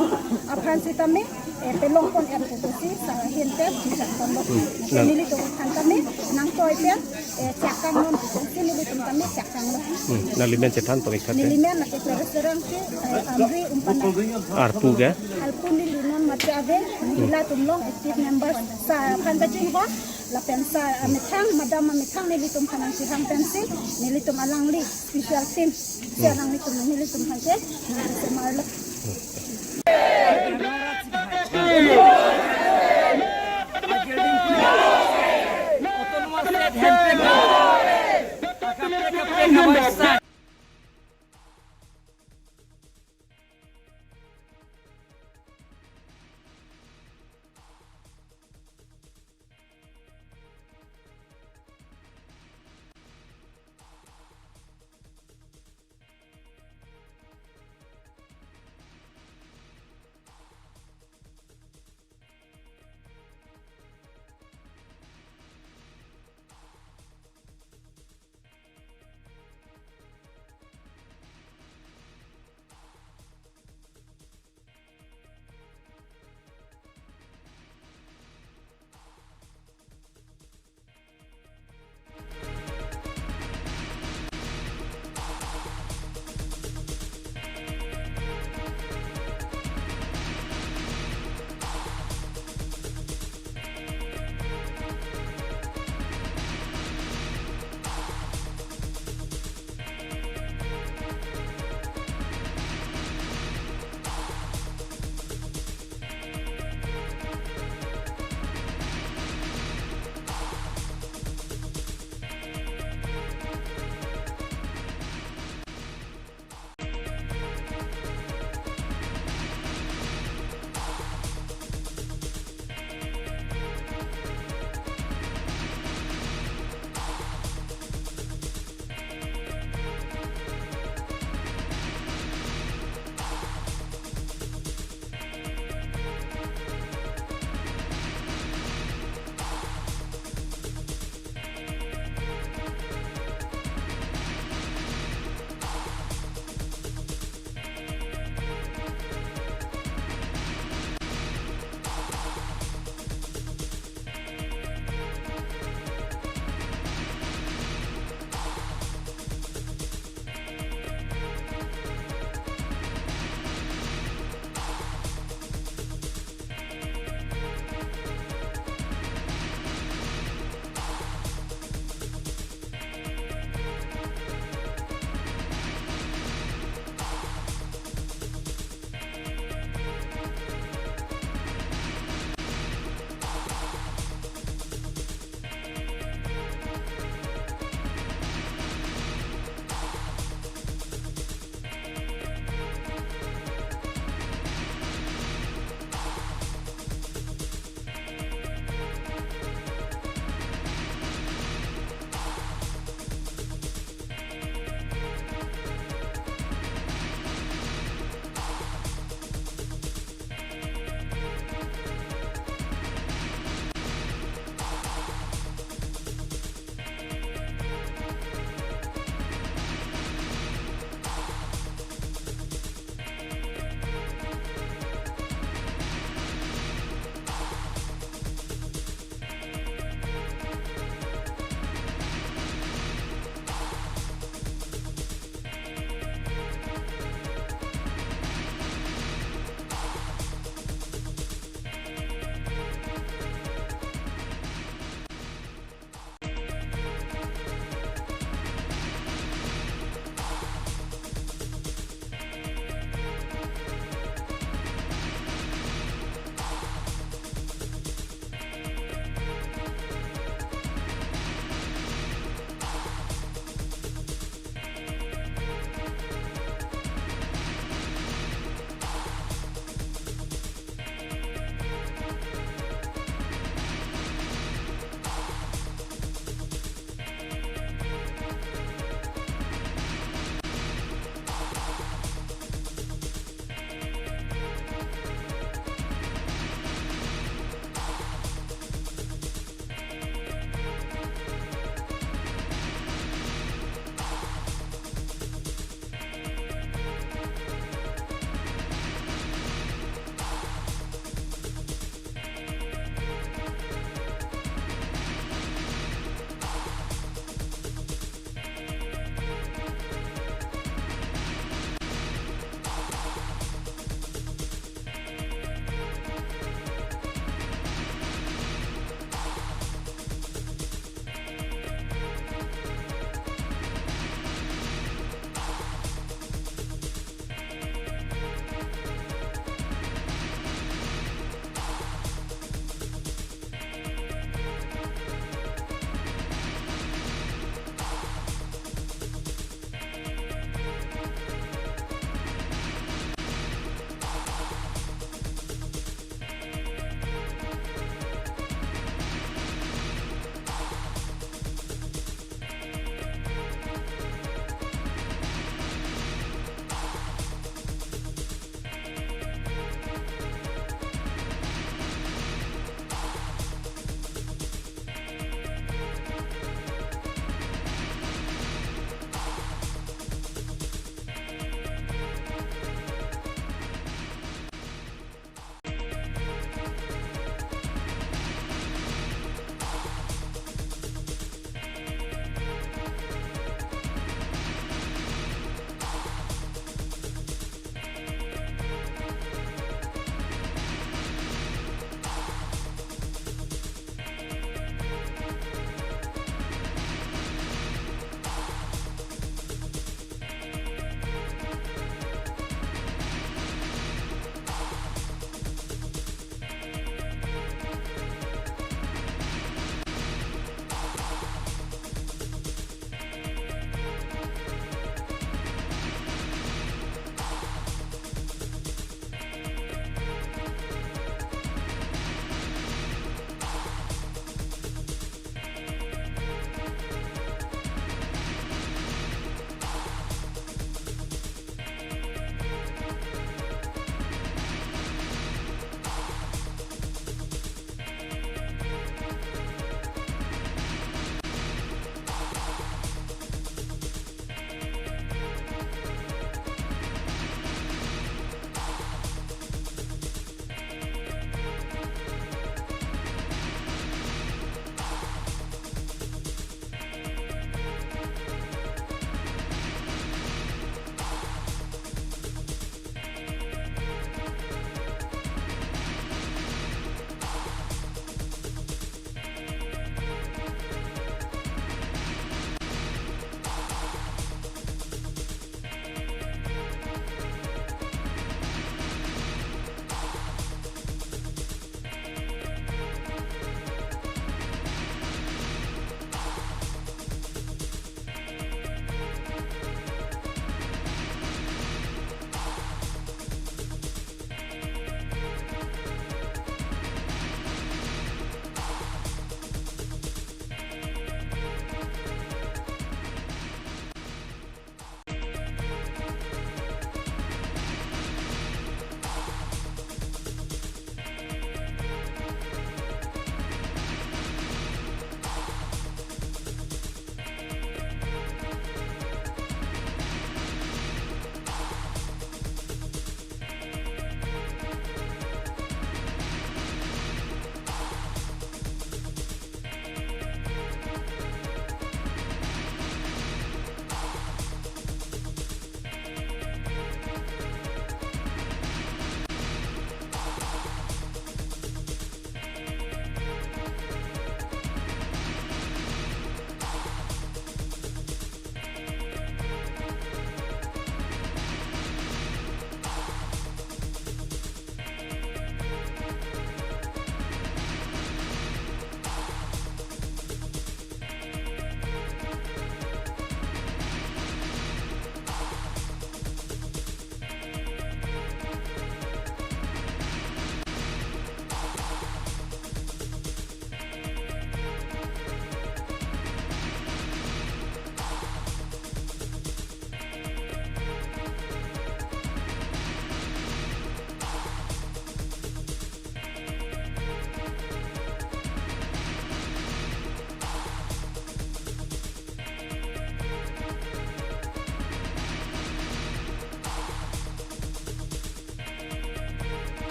aphan sitame, eh, pelong pon-etpo pusi sir ahin pen chechak ponlo. Hmm. Nang- Nelitum aphan tame nangtoi pen, eh, chakang non pusi nelitum tame chakanglo. Hmm. Nangli men chethan pon ik tha te? Neli men lake Teresa Rangpi, eh, Amri Umpan. Arpu ke? Arpu neli non mate ave, neli latum along active members. Sir aphan kachinghon, lapen sir amethang, madam amethang nelitum aphan nangchehang pensi nelitum alangli special team si alanglitum nelitum aphan ke nangsemarlo.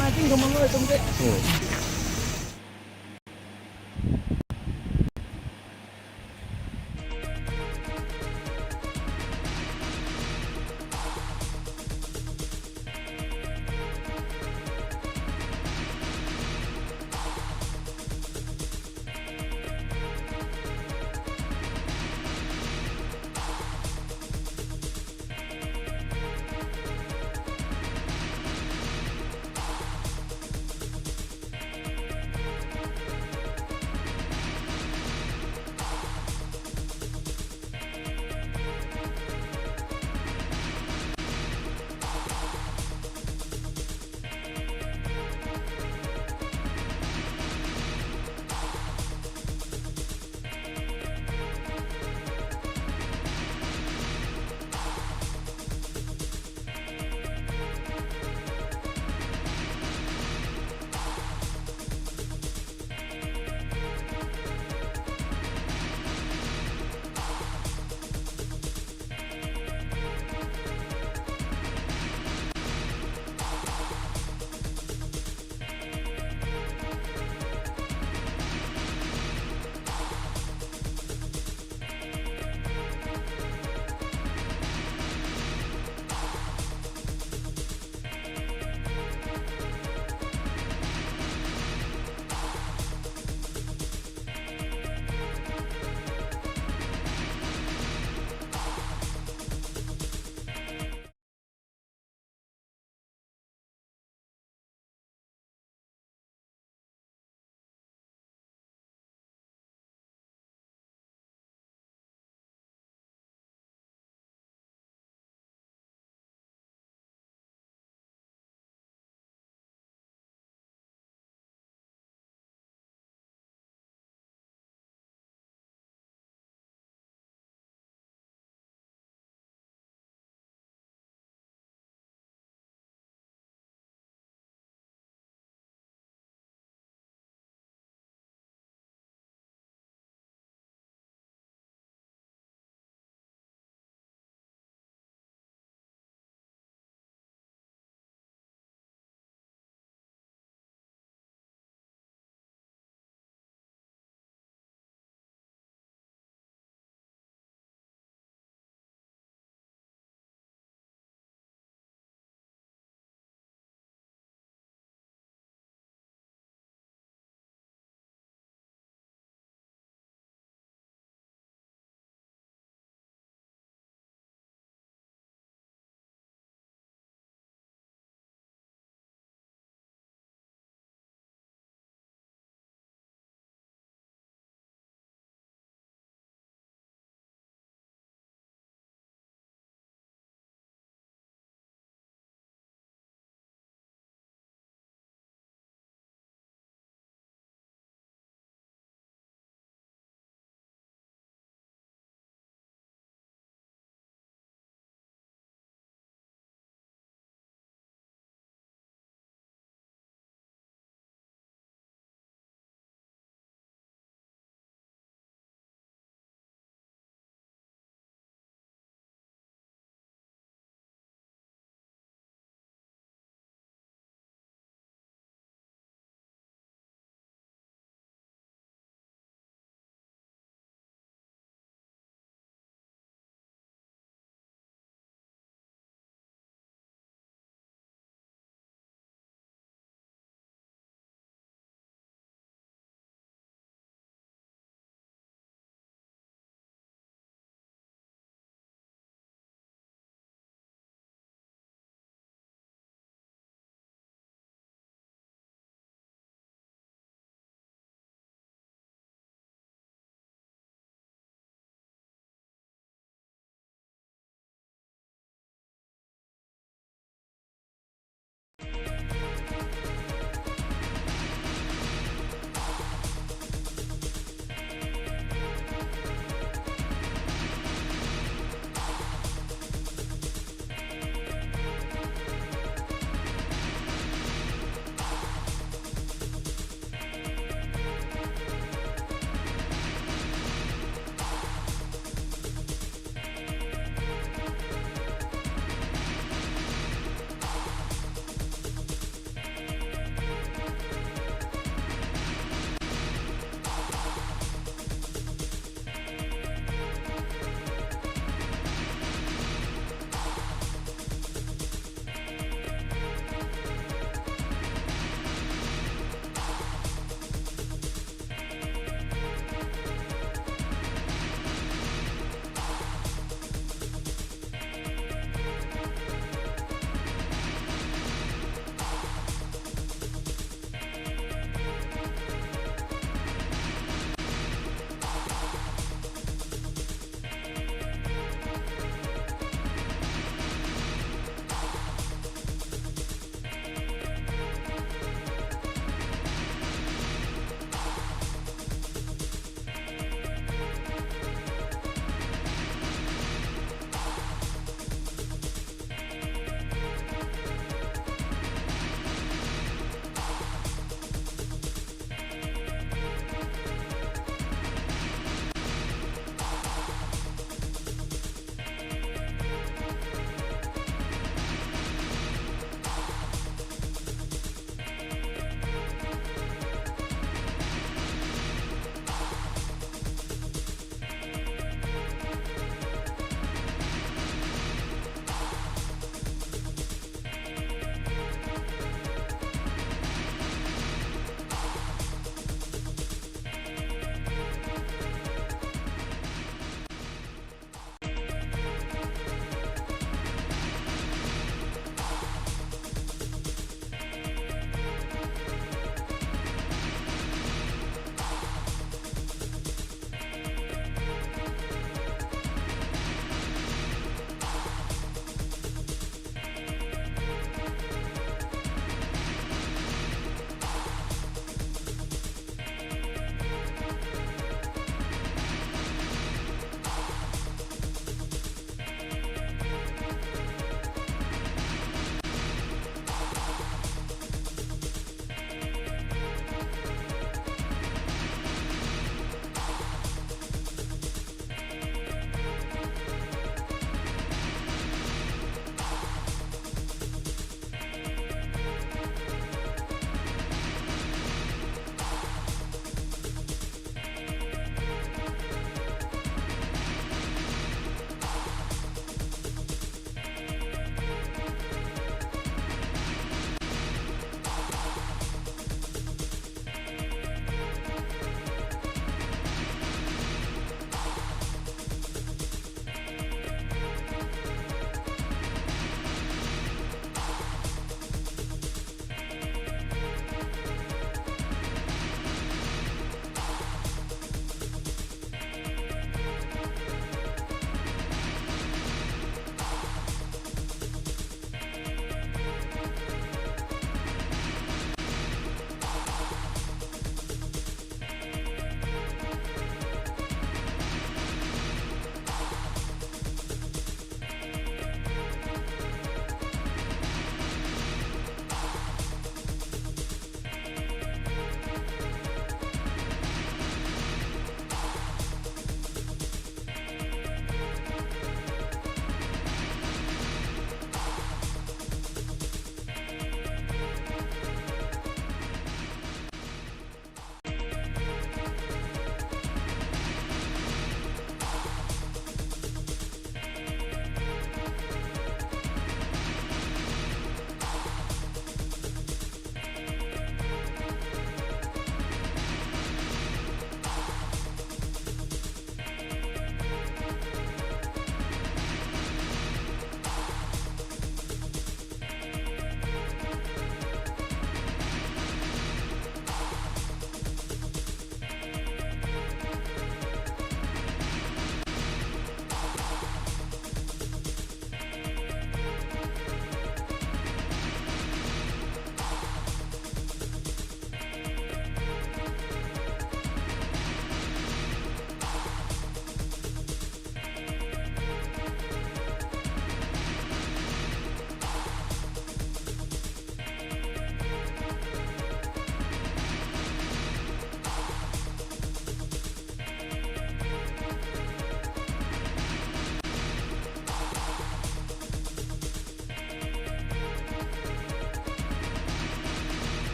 Hmm.